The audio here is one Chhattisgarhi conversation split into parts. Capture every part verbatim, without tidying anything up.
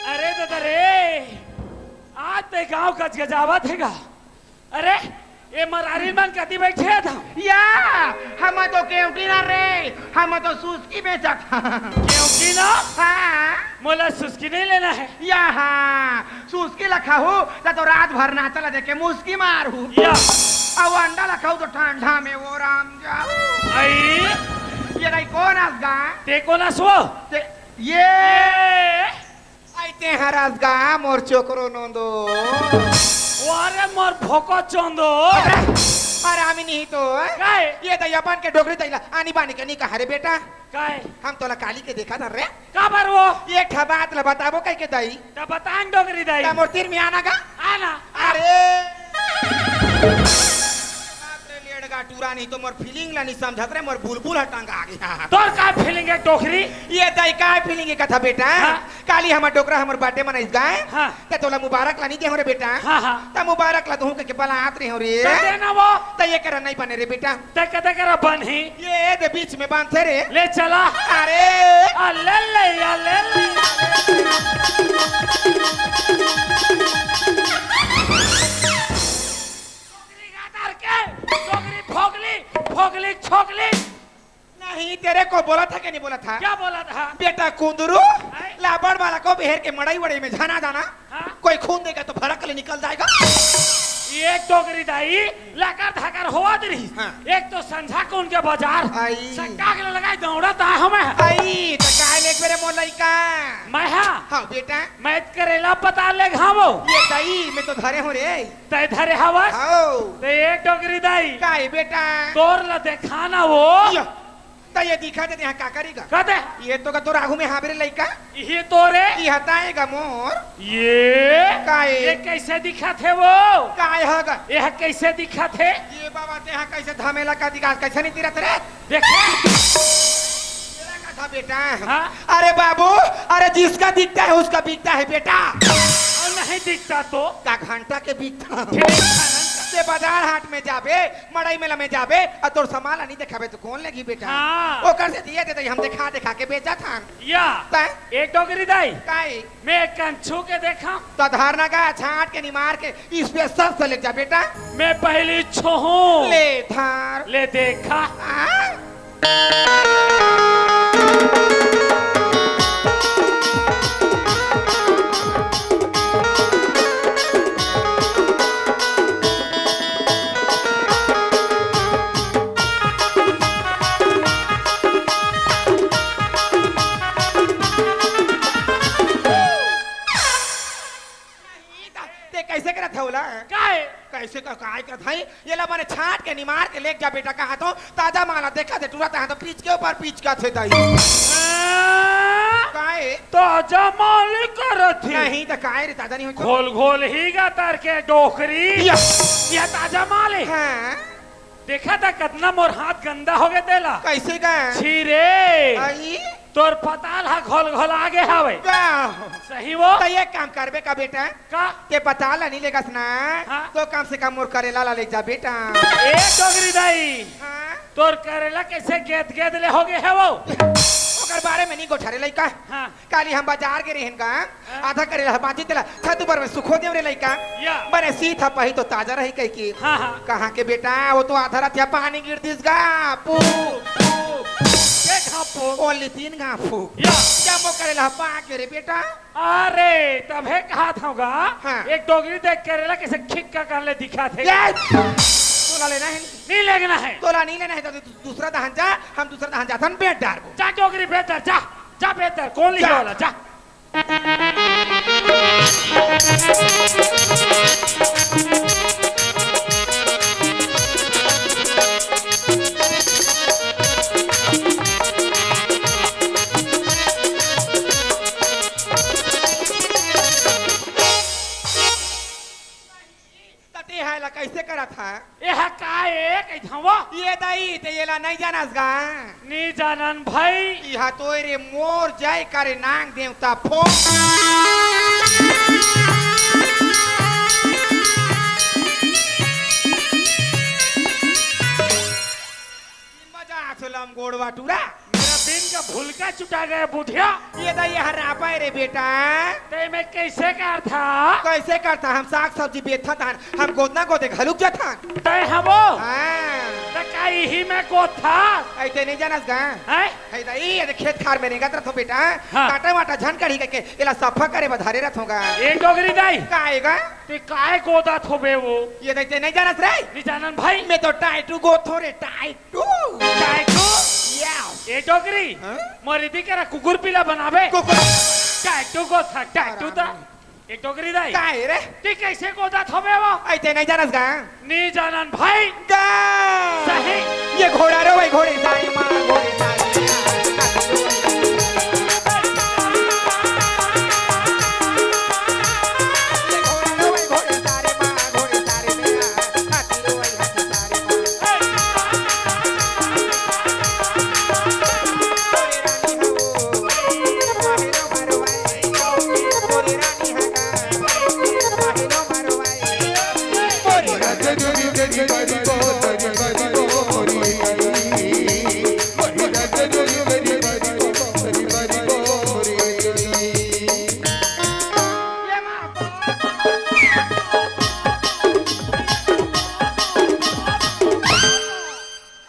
अरे ददा रे, आज ते गांव गजगजावत हे गा। अरे, ये मरारी मन कति बइठे हव? या, हम तो केवटी ना रे, हम तो सुस्की बेचत हन। केवटी ना? हाँ। मोला सुस्की नहीं लेना है। या हाँ, सुस्की ला खाहू, त तो रात भर नाचा ला देख के मुस्की मारहू। या। अउ अंडा ला खाहू तो ठंडा में वो राम जाऊ। आई। ये दाई कोन अस गा? ते कोन अस वो? ते, ये। ये। आई ते हर अस गा मोर चोकरो नोंदो। वारे मोर भोको चोंदो। अरे, हरामी नहीं तो। काय? ये दाई अपन के डोकरी दाई ला आनी बानी के नहीं कहा रे बेटा। काय? हम तोला काली के देखत हन रे। काबर वो? एक ठा बात ला बताबो कहिके दाई। त बता न डोकरी दाई। त मोर तीर में आना गा। आना। अरे। बाप रे, लेड़गा टूरा नहीं तो मोर feeling ला नहीं समझत रे, मोर बुलबुल ह टंगा गे। तोर का feeling हे डोकरी? ये दाई का feeling हे कथा बेटा? हाँ। काली हमर डोकरा हमर birthday मनाइस गा। हाँ। त तोला मुबारक ला नहीं देहूं रे बेटा। हाँ, हाँ। त मुबारक ला दूहूं कहिके बलात रहे हंव रे। त दे ना वो। त ये करा नहीं बने रे बेटा। त कते करा बनही? ये दे बीच में बांधथे रे। ले चला। अरे। आ ले ले, आ ले ले। डोकरी गादर के, डोकरी फोकली, फोकली छोकली। नहीं, तेरे को बोला था कि नहीं बोला था? क्या बोला था? बेटा कुंदरू, हैं? लाबड़ वाला को बहेर के मड़ई वड़ई में झना जाना। हाँ? कोई खून देगा तो भड़क ले निकल जाएगा। ये डोकरी दाई, लकर धकर होवत रहिस। हाँ। एक तो संझा कुन के बाजार, आई। सट्टा के लगाई दौड़त आय हंव मैं। आई, त काय लेगबे रे मोर लइका? मैं हा? हाँ बेटा। मैं करेला पताल लेगहावं। ये दाई, मैं तो धरे हंव रे। तैं धरे हवस? हाँ। त ये डोकरी दाई। काय बेटा? तोर ला देखा ना वो। या। त ये दिखा दे, यहाँ का करी गा? का दे? ये तो का तोर आगू में हाबरे लइका? ये तो रे? ये हताए गा मोर। ये? काय? ये कैसे दिखत हे वो? काय ह गा? ये कैसे दिखत हे? ये बाबा ते यहाँ कैसे धमेला का दिखा, कैसे नहीं तिरत रे? देखे? तेरा कथा बेटा। हाँ? अरे बाबू, अरे जिसका दिखता है उसका बिकता है बेटा। और नहीं दिखता तो? का घंटा के बिकता? ठीक है ना? ते बाजार हाट में जाबे, मड़ई मेला में जाबे, अउ तोर सामान ला नहीं देखाबे त कोन लेगही बेटा? हाँ। ओकर से दिए दे, हम देखा देखा के बेचत हन। या। तैं? ए डोकरी दाई। काय? मैं एक कन छू के देखा। त धर ना गा, छांट के निमार के special से लेग जा बेटा। मैं पहली छूहूं। ले धर। ले देखा। आ? ते कैसे करत हव ओला? काय? कैसे का, काय करत हई? एला मने छांट के निमार के लेग जा बेटा, कहा तो ताजा माला देखा थे, टूरा तहा तो पिच के ऊपर पिच का थे दाई। हाँ? काय? ताजा माल करत हे। नहीं त काय रे, ताजा नहीं होय तो? घोल घोल ही गा तर के डोकरी। या। ये ताजा माल हे। हाँ। देखा त कतना मोर हाथ गंदा हो गे तेला। कैसे गा? छी रे। आई? तोर पताल हा घोल घोल आगे हवे। गा। सही वो? त एक काम करबे का बेटा? का? ते पताल ला नहीं लेगस ना, हाँ। तो कम से कम मोर करेला ला लेग जा बेटा। ए डोकरी दाई, हाँ? तोर करेला कैसे गेद गेद ले हो गे हे वो? ओकर बारे में नहीं गोठा रे लइका। हाँ। काली हम बाजार गे रहेन गा, हाँ। आधा करेला बांचे तेला छत ऊपर में सुखो देव रे लइका। या। बने सीत ह पही तो ताजा रही कहिके। हाँ, हाँ। कहाँ के बेटा, वो तो आधा रात या पानी गिर दिस गा। पू, पू। देखा पू। Only तीन गा पू। या। क्या मो करेला पा के रे बेटा? अरे, तभे कहात हंव गा, हाँ। एक डोकरी देख करेला कैसे खिक्का कर ले दिखा थे। ये! तोला लेना है? नहीं लेना है। तोला नहीं लेना है तो दू-, दूसरा दहन जा, हम दूसरा दहन जाथन, बेच डारबो। जा डोकरी बेच डार, जा, जा बेच डार, कोन लिही जा। वाला, जा। त तेहा एला कइसे करत हा? एहा का ए कहिथंव? ये दाई, ते एला नइ जानस गा? नी जानन भई। इहा तो रे मोर जय करे नांग देवता फोन। टूरा। मेरा बीन का भुलका चुटा गया बुधिया। ये दा, ये हरापा है रे बेटा। ते मैं कैसे करथा? कैसे करथा? हम साग सब्जी बेचथन, हम गोदना गोदे घलुक जथन। ते हबो? हाँ। ते का इही में गोदथा? ऐसे नहीं जानस गा? हैं? है दा, ये दे खेत खार में रेंगत रथो बेटा। हाँ। काटा वाटा झन कढ़ी करके, एला सफा करे बधारे रथोगा। ए डोकरी दाई। का आएगा? ते काय गोदत होबे वो? ये दा, ते नहीं जानस रे? नहीं जानन भाई। मैं तो टाइटू गोदथो रे, टाइटू। टाइटू? Yes। ए डोकरी, हाँ? मोर इदी करा कुकुर पीला बनाबे। कुकुर। टाइटू गोदथा, टाइटू दा। हरामी। ए डोकरी दाई। का है रे? ते कैसे गोदत होबे वो? ऐसे नहीं जानस गा? नहीं जानन भाई। गा। सही। ये घोड़ा रो भाई, घोड़े सारे माँ, घोड़े सारे माँ।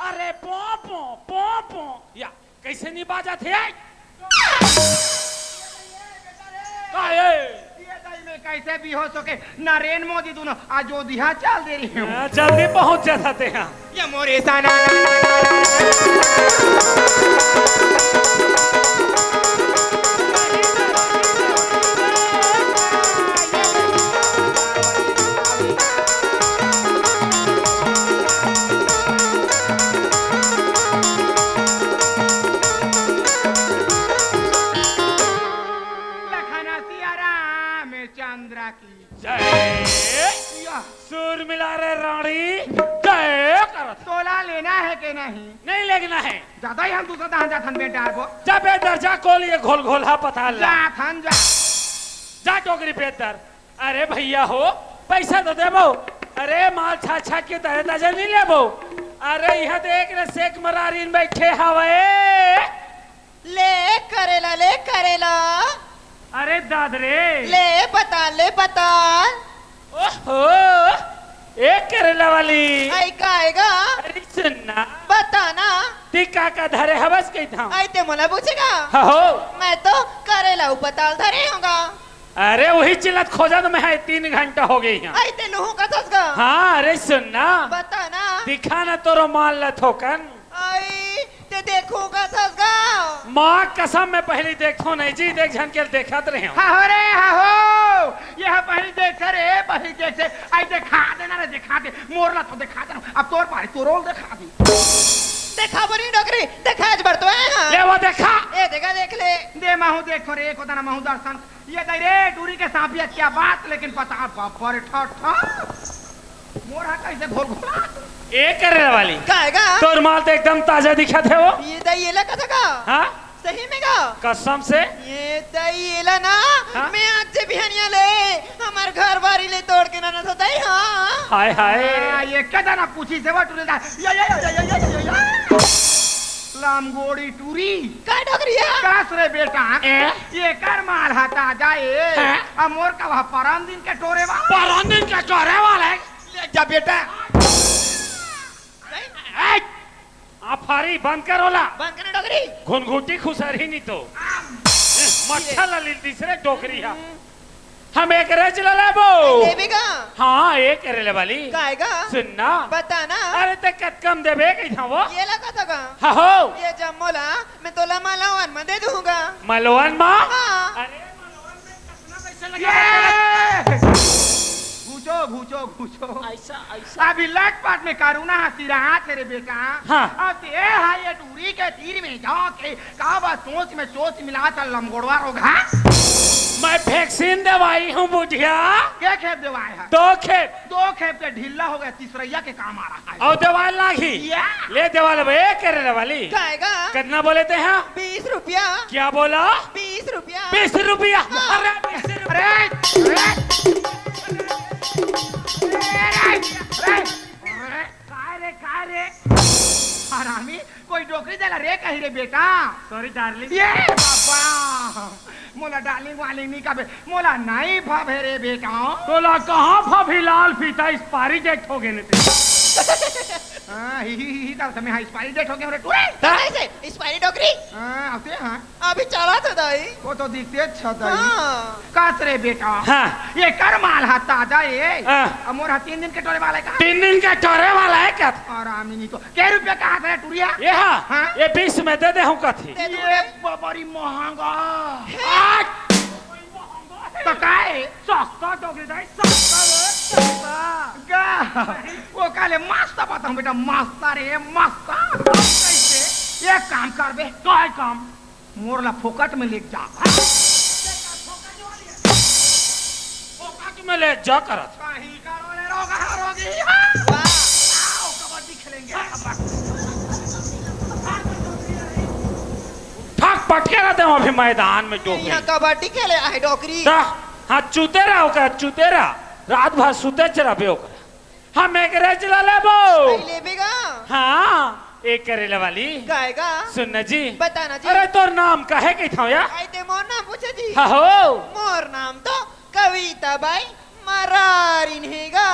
अरे पों, पों, पों, पों। या, कैसे नहीं बाजत हे? का हे? ये दाई में कैसे बेहोश होके नरेंद्र मोदी दोनों अयोध्या चल दे रही हूँ। हाँ, जल्दी पहुँच जाता ते यहाँ। ये मोरे साना ना ना ना ना। लखन सिया रामचंद्र की जय। या। सुर मिला रे रानी, जय करत। तोला लेना है के नहीं? नहीं लेना है। ज्यादा ही हम दूसरा दहान जाथन बेटा को। जा बेदर जा, कोल ये घोल घोल हा पता ला। जाथन जा। जा डोकरी बेदर। अरे भैया हो, पैसा तो देबो। अरे माल छा छा के ताजा ताजा नहीं लेबो। अरे यहाँ देख रे, सेक मरारीन बैठे हवे। ले करेला, ले करेला। अरे दादरे। ले पताल, ले पताल। ओहो, ए करेला वाली। आई का आएगा? अरे सुन ना। बता ना। ती का का धरे हवस कही था? आई ते मोला पूछेगा? हाँ हो। मैं तो करेला अउ पताल धरे होगा। अरे वही चिलत खोजत मैं है, तीन घंटा हो गई है। आई ते लूहू कथस गा? हाँ, अरे सुन ना। बता ना। दिखा ना तोरो माल ल थोकन। आई, ते देखहूँ कथस गा? माँ कसम, मैं पहली देखथों नहीं जी, देख झन के देखत रहे हो। हाँ हो रे, हाँ हो। ये हाँ पहली देख रे, पहली देख से। आई देखा दे ना रे, देखा दे। मोर ला तो देखा दे ना। अब तोर पारी, तोर ओल देखा दे। देखा बनी डोकरी, देखा आज बढ़ तो है हाँ। ले वो देखा। ए देखा, देख ले। दे महू देखो रे, को तना महू दर्शन। ये दई रे, टूरी के सांपिया क्या बात, लेकिन पता बाप रे ठा ठा। मोर हा कैसे घोल घोला। ए करेला वाली। का हे गा? तोर माल तो एकदम ताजा दिखत हे वो। ये दई एला कथा का? हाँ? सही में गा? कसम से? ये दई एला ना, हाँ? मैं आज से बिहनिया ले हमर घर बारी ले तोड़ के ना ना धोताई, हाँ। हाय हाय। हाँ, ये कदा ना पूछी से वो टूरी दा। या, या, या। लमगोड़ी टूरी। का डोकरिया? कस रे बेटा, ए? एकर माल हटा जाए। हैं? आ मोर का वह परन दिन के टोरे वाला। परन दिन के टोरे वाला है। ले जा बेटा। ए, आफारी बंद कर ओला। बंद करना डोकरी। घुनघुटी खुसर ही नहीं तो। ए, मच्छर ला लील तीसरे डोकरी हा। हम एक रेज ला लेबो। लेबे का? हाँ, एक रेले वाली। का हे गा? सुन ना। बता ना। अरे ते कतका म देबे कही था वो? ये ला कथा का? हाँ हो। ये जम्मो ला मैं तोला मलवन म दे दूंगा। मलवन म? हाँ। अरे मलवन में कतना पैसा ये! लगा? घुचो, घुचो, घुचो। ऐसा, ऐसा। अभी लटपट में करुणा हा सिरात हे रे बेटा। हाँ। अब ते हा ये टूरी के तीर में जाके का बात सोच में सोच मिला था लमगोड़वा रोग, हाँ? मैं vaccine देवाई हूँ बुढ़िया। के खेप देवाए है? दो खेप। दो खेप के ढीला हो गया, तीसरैया के काम आ रहा है। और देवाल लागी। या। ले देवाल अब एक करेला वाली। का हे गा? कितना बोले ते हैं? बीस रुपया। क्या बोला? बीस रुपया। बीस रुपया। हाँ। अरे बीस रुपया। अरे, अरे, अरे, अरे, काय रे, काय रे? हरामी, कोई डोकरी दे अरे कही रे बेटा। Sorry darling. ये बाबा, मोला डार्लिंग वार्लिंग नहीं कबे, मोला नहीं भावे रे बेटा। तोला कहाँ भाभी लाल फीता एक्सपायरी डेट हो गए ने ते। हाँ, ही, ही, ही, ही, तब समय हाँ, एक्सपायरी डेट हो गया रे टूरे। ता? कैसे? एक्सपायरी डोकरी? हाँ, आते हाँ। अभी चला था दाई। वो तो दिखते अच्छा दाई। हाँ। कस रे बेटा। हाँ। ये कर माल हा ताजा ए। हाँ। अब मोर हा तीन दिन के टोरे वाला है का? तीन दिन के टोरे वाला है क्या? आराम ही नहीं तो। के रुपया कहा था टुरिया? ये हाँ, हाँ? ये बीस में दे दे हूँ कथी। दे दो ये रे। बबरी महंगा। हे। आठ। तो काय? सस्ता तो के दाई, सस्ता रे, सस्ता। गा, वो काले मस्ता बताऊं बेटा, मस्ता रे, मस्ता। कैसे? ये काम कर बे। काय काम? मोर ला फोकट में लेके जा। फोकट में ले जा करत। कहीं करो ले रोगा रोगी। वाह। आओ, कबड्डी खेलेंगे, कबड्डी। ठक पटके रहते हो अभी मैदान में डोकरी। यहाँ कबड्डी खेले आहे डोकरी। ता, हाँ, चुतेरा ओकरा, चुतेरा। रात भर सुते च रहबे ओकरा। हम एक रेज ला लेबो। नहीं लेबे गा। हाँ, एक करेला वाली। गाएगा। सुन ना जी। बता ना जी। अरे, तोर नाम काहे कहिथव या? आई ते मोर नाम पूछे जी। हाँ हो। मोर नाम तो कविता बाई मरारिन हे गा।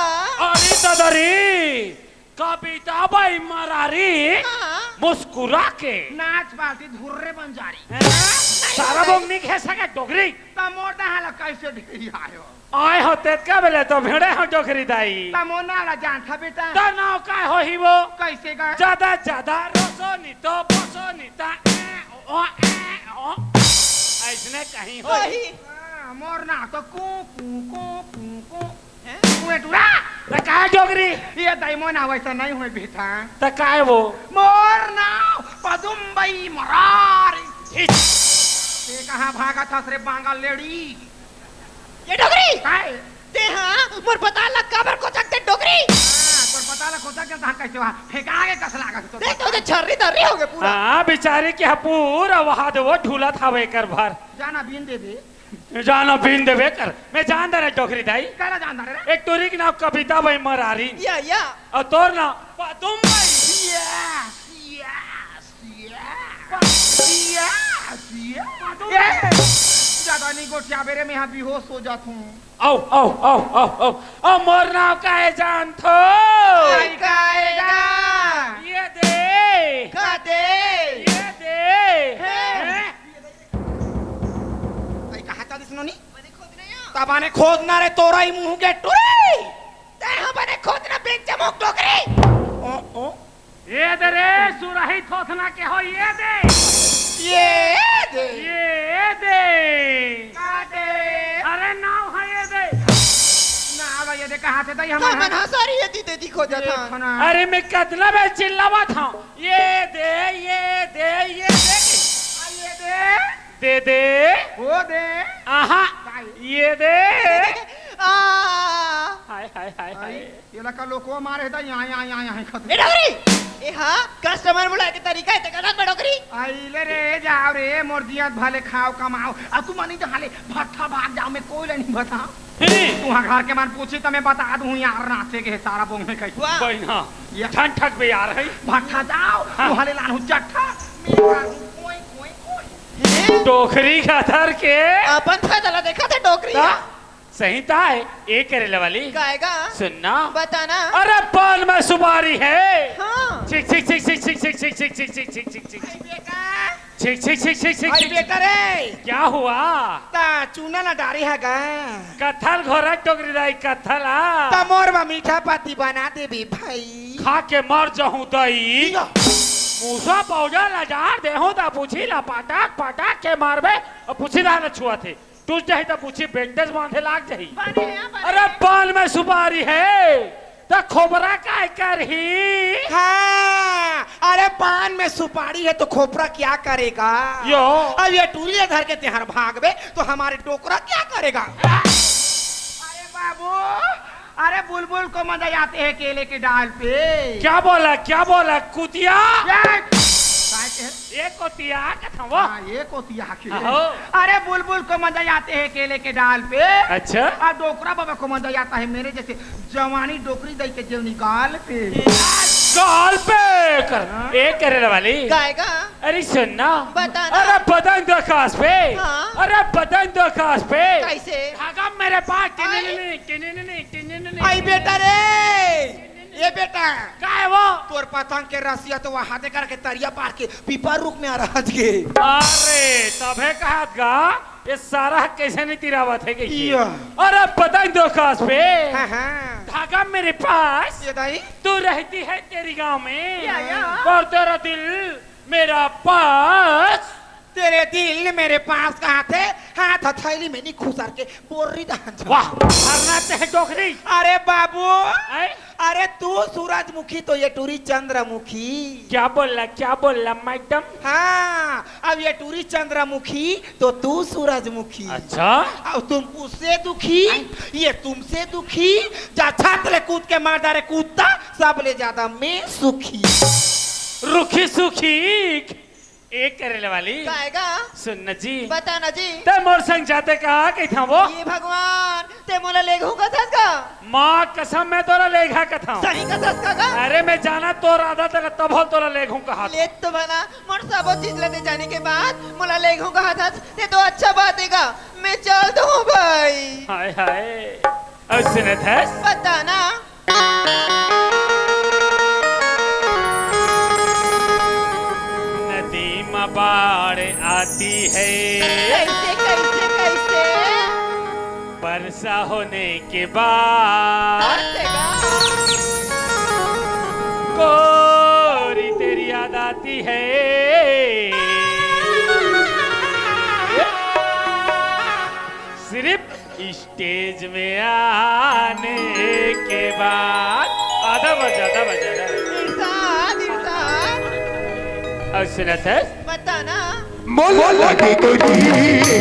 अरे ददरी, कविता बाई मरारी। हाँ। मुस्कुरा के। नाच पार्टी धुर्रे बन जा रही। हैं? सारा बोंग नहीं खे सके डोकरी। त मोर दहा ला कैसे ढेरी आयो? आए हो तेतका बेले तो भेड़े हो डोकरी दाई। त मोर नाम ला जानथा बेटा। त नाव काय होही वो? कैसे गा? ज्यादा ज्यादा रोसो नी तो बोसो नी ता ए ओ ए ओ। ऐसने कहीं होही। कही। हाँ, मोर नाव तो कू कू कू कू कू। हैं? कुएं टूरा। त काय डोकरी? ये दाई मोर नाव वैसा नहीं होय बेटा। त काय वो? मोर नाव पदुम्बई मरारी। इस। ते कहाँ भागत हस रे बांगल लेडी? ये डोकरी। काय? ते हाँ, मोर पताल ला काबर कोचकते डोकरी? हाँ, तोर पताल ला कोचक के तहाँ कैसे वहाँ फेंका के कस लागत तो। देख तो, तो छर्री दर्री हो गए पूरा। हाँ, बेचारी के हाँ पूरा वहाँ दे वो ढूलत हवे कर भर। जाना बीन दे दे। जाना बीन देबे कर। मैं जानदा रे डोकरी दाई। काला जानदा रे? एक टुरी के नाम कविता बाई मरारी। या, या। अउ तोर नाम Padum Bai. Yes, yes, yes. Yes, yes. Padum ए, बाई। ज्यादा नहीं गोठियाबे रे, मैं यहाँ बेहोश हो जात हूँ। आओ, आओ, आओ, आओ, आओ। अउ मोर नाम काहे जानथो? आई काएगा। ये दे। का दे? ये दे। हे। हैं? अई कहाँ चलिस नोनी? बने खोदना या। तब आने खोदना रे तोरा ही मुंह के टुरी। तैं ह बने खोदना बेंचा मुख डोकरी। ओ, ओ। ये दे रे, सुरही थोथना के हो, ये दे। ये दे। ये दे। का दे? अरे नाव है ये दे। नाव ये दे, कहाँ से दई तो हमर मन ह? हंसारी ये दी दे दी खोजत ये हन। थना। अरे मैं कतना बेर चिल्लावत हूँ, ये दे, ये दे, ये दे। आ, ये दे। दे दे। वो दे। आहा। काय? ये दे। आ। हाय, हाय, हाय, आई, हाय। ये लका लोको मारे दा, यहाँ, यहाँ, यहाँ, यहाँ, खत। ए डोकरी, ए हाँ, कस्टमर बुलाए के तरीका है, ते गलत बा डोकरी। आई ले रे, जाओ रे, मोर जियत भले खाओ, कमाओ। अब तू मनी तो हाले, भट्ठा भाग जाओ, मैं कोई ले नहीं बता। हम्म। तू हाँ घर के मन पूछी, तो मैं बता दूँ यार, नाचे के सारा बोंग में कही। वाह। बहिना, ये ठन ठक बे यार है। भट्ठा जाओ, हाँ। तू हाले लानू चट्ठा, मैं मारूँ कोई, कोई, कोई। हैं? डोकरी का धर के। अपन था तला देखा था डोकरी। ता? सही ता है, ए करेला वाली। गाएगा। सुनना। बताना। अरे पान में सुपारी है। हाँ। छिक, छिक, छिक। आई बेटा। छिक, छिक, छिक, छिक, छिक, आई छिक। बेटा रे। क्या हुआ? ता चूना ना डारी है गा। कथल घोरा टोकरी दाई, कथल आ। ता मोर बा मीठा पाती बना देबी भाई। खा के मर जहूं दई। या। मूसा पौजा ला जार देहूं ता पूछी ला पटाक पटाक के मारबे। अब पूछी ला छुआ थे। टूट जाही त पूछी, बेंडेज बांधे लाग जाही। बांधे हे, बांधे अरे हे। पान में सुपारी है, त खोबरा काय करही? हाँ, अरे पान में सुपारी है तो खोपरा क्या करेगा? यो। अब ये टूरिया धर के तेहर भागबे तो हमारे डोकरा क्या करेगा? अरे बाबू, अरे बुलबुल को मजा आते हैं केले के डाल पे। क्या बोला, क्या बोला, कुतिया? ये, काय के? ये कोतिया के था वो। हाँ, ये कोतिया के। आहो। अरे बुलबुल को मजा आते हैं केले के डाल पे। अच्छा। और डोकरा बाबा को मजा आता है मेरे जैसे जवानी डोकरी दई के जेवनी गाल पे। गाल पे कर। ए, करे वाली। गाएगा? अरे सुन ना। बता ना। अरे बदन दो खास पे। हाँ। अरे बदन दो खास पे। कैसे? धागा मेरे पास। आए। टिनिनिनी, टिनिनिनी, टिनिनिनी। आई बेटा रे, ए बेटा। का हे वो? तोर पतंग के रसिया तो वहां दे करके तरिया पार के पीपर रुख में आ रहा आज के। अरे, तभे कहत गा, ये सारा कइसे नइ तिरावत हे कहिके। या। अरे, पतंग दो खास पे। हाँ, हाँ। धागा मेरे पास। ये दाई। तू रहती है तेरी गांव में। या, या। और तेरा दिल मेरा पास। तेरे दिल मेरे पास कहाथे? हाथ हथैली में नइ खुसर के बोर्री दाहन जा। वाह, हरना ते हे डोकरी। अरे बाबू, आए? अरे तू सूरजमुखी तो ये टूरी चंद्रमुखी। क्या बोला, क्या बोला मैडम? हाँ, अब ये टूरी चंद्रमुखी तो तू सूरजमुखी। अच्छा? अब तुम उससे दुखी, आए? ये तुमसे दुखी। जा छत ले कूद के मार डारे कुत्ता, सबले ज्यादा मैं सुखी। रुखी सुखी। ए करे वाली। गाएगा? सुन न जी। बता न जी। ते मोर संग जाते का कहिथंव वो? ये भगवान, ते मोला लेगहूं कथस का? माँ कसम, मैं तोला लेगहा कथंव। सही कथस का गा? अरे मैं जानंव तोर आदत ल, तभो तोला लेगहूं कहा। ले तो भला, मोर सबो चीज ल दे जाने के बाद मोला लेगहूं कहा थस, ते तो अच्छा बात हे गा। मैं चल दूं भाई। हाय हाय। अब सुनत हस? बता ना। नदी में बाढ़ आती है। कैसे, कैसे, कैसे? वर्षा होने के बाद। कैसे गा? गोरी तेरी याद आती है। सिर्फ स्टेज में आने के बाद। आधा बजा, आधा बजा, आधा बजा। इरशाद, इरशाद। अब सुनत हस? बता ना। मोला लागे तोरी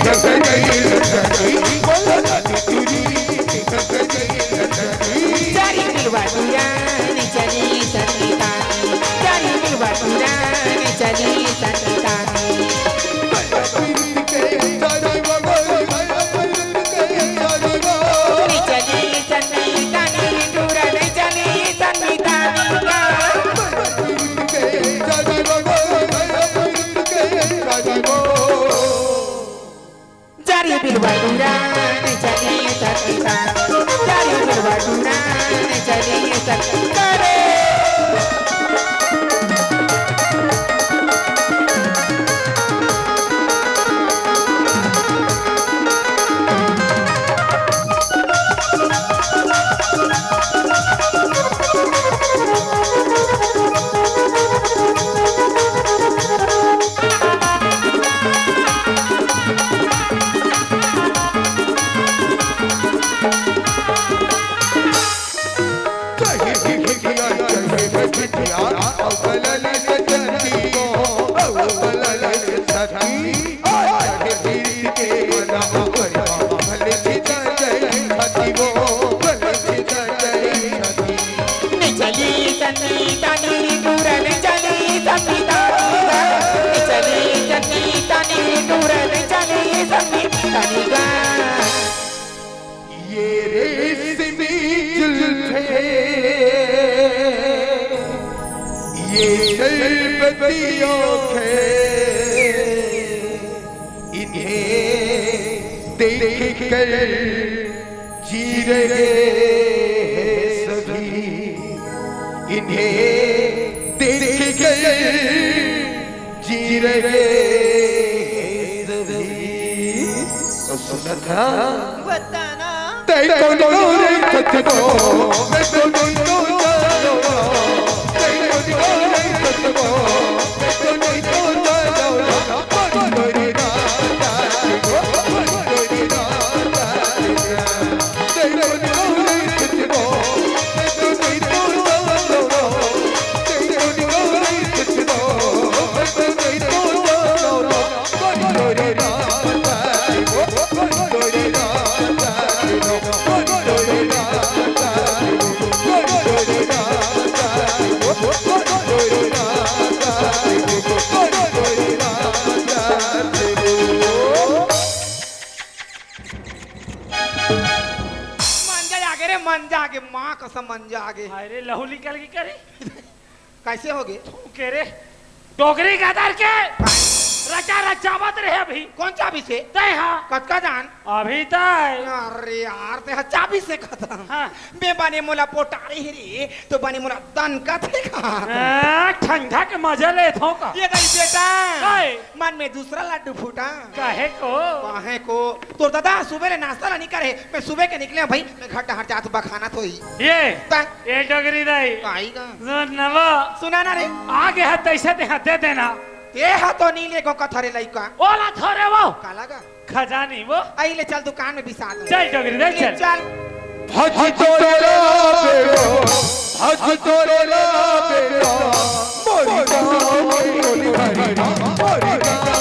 नजर गई लटकी, मोला लागे तोरी नजर गई लटकी। चारी बिलवा टूरा नइ चली संगीता, चारी बिलवा टूरा नइ चली संगीता। ये रेशमी जुल्फे, ये शरबती आंखें, इन्हें देख कर जी रहे हैं सभी, इन्हें देख कर जी रहे हैं सभी। तो सुना था। बताना। तेरे को नहीं सच को, मैं तो नहीं तो जानो। तेरे को नहीं सच को, मैं तो नहीं तो जानो। मंजा आगे रे, मंजा आगे, माँ कसम मंजा आगे। अरे लहू निकल के करे। कइसे होगे? के रे, डोकरी गदर के रचा रचावत रहे अभी। कोन चाबी से? तैं हा। कतका जान? अभी तैं। अरे यार, तैं चाबी से खतम। हाँ। मैं बने मोला पोटारी ही रे, तो बने मोला दन कथे का। आ, ठंडा के मजा लेथों का। ये दाई बेटा, काय? मन में दूसरा लड्डू फूटा। काहे को? काहे को? तोर दादा सुबह ले नाश्ता ला नहीं करे, मैं सुबह के निकले हूँ भाई, मैं घर डहर जात बखाना तो ही। ये, तैं? ये डोकरी दाई। आई गा। सुन नवा। सुना ना रे। आगे है तैसे ते हाथ दे देना। ये हा तो नी ले गो कथरे लइका। ओला थोरे वो। काला गा। खजानी वो। आई ले चल दुकान में बिसा दो। चल डोकरी दाई, ले चल। चल। हज तोरे ला बेटा, हज तोरे ला बेटा, मोरी जान, मोरी जान, मोरी जान।